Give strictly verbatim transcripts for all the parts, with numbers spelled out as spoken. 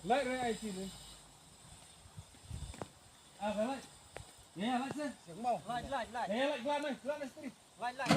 Light re ai ti ne. Ah, light. Ya, light se. Light, light, light. Ya, light, light, light, light, light. Light, light.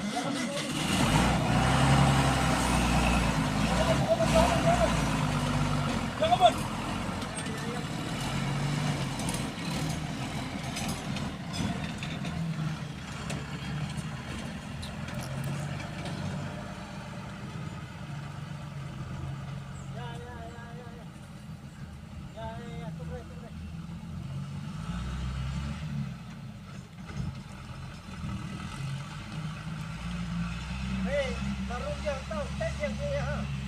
Hey, baru dia tahu, tak dia punya, ha.